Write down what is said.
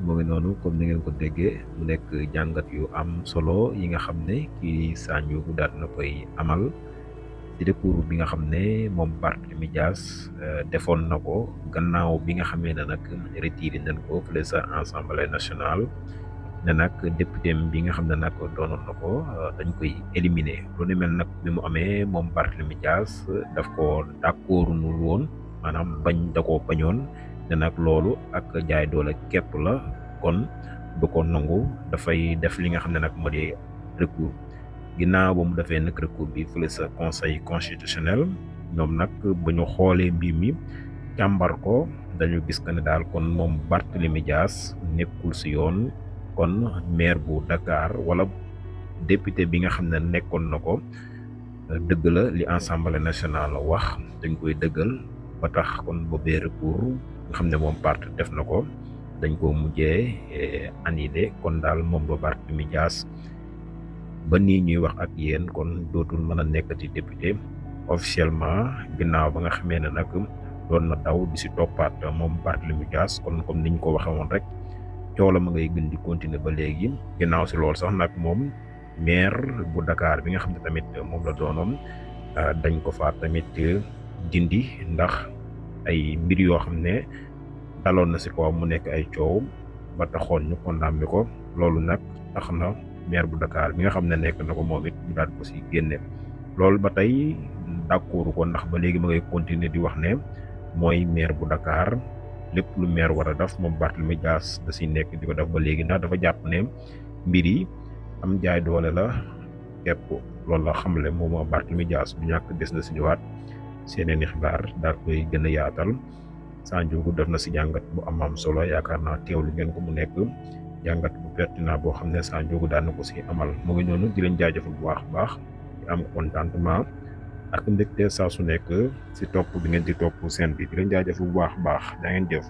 moo ngi noonu comme ni ngeen ko déggee mu nekk jàngat yu am solo yi nga xam ne kii Sa Ndiogou daal na koy amal ci recours bi nga xam ne moom Barthélémy Dias defoon na ko gannaaw bi nga xamee ne nag retiré nañ ko fële sa Assemblée nationale ne nag député bi nga xam ne nag doonoon na ko dañ koy éliminer lu ni mel nag bi mu amee moom Barthélémy Dias daf ko d'accordul woon maanaam bañ da koo bañoon ne nag loolu ak jaay doole képp la kon du ko nangu dafay def li nga xam ne nag moo di recours ginnaaw ba mu defee nag recours bi fële sa conseil constitutionnel ñoom nag ba ñu xoolee mbir mi càmbar ko dañu gis que ne daal kon moom Barthélémy Dias nekkul si yoon kon maire bu Dakar wala député bi nga xam ne nekkoon na ko dëgg la li Assemblée nationale wax dañ koy dëggal ba tax kon boobee recours nga xam ne moom part def na ko dañ ko mujjee annulé kon daal moom ba Barthélémy Dias ba nii ñuy wax ak yéen kon dootul mën a nekkati député officiellement ginnaaw ba nga xamee ne nag doon na daw di si toppaat moom Barthélémy Dias kon comme niñ ko waxee woon rek coow la ma ngay gën di continuer ba léegi ginnaaw si loolu sax nag moom maire bu Dakar bi nga xam ne tamit moom la doonoon dañ ko fa tamit dindi ndax ay mbir yoo xam ne daloon na si ko mu nekk ay coow ba taxoon ñu condamné ko loolu nag tax na maire bu Dakar bi nga xam ne nekk na ko moom it ñu daal ko si génne loolu ba tey d'accord ko ndax ba léegi ma ngay continuer di wax ne mooy maire bu Dakar lépp lu maire war a def moom Barthélémy Dias da si nekk di ko def ba léegi ndax dafa jàpp ne mbir yi am jaay doole la képp loolu la xamle moom Barthélémy Dias bu ñàkk des na si ñëwaat seeni xibaar daal koy gën a yaatal Sa Ndiogou def na si jàngat bu am solo yaakaar naa teewlu ngeen ko mu nekk jàngat bu pertinent boo xam ne Sa Ndiogou daan na ko si amal mu ngi noonu di leen jaajëfal bu baax di am contentement ak mbégte saa su nekk si topp bi ngeen di topp seen bi di leen jaajëfal bu baax daa ngeen jëf.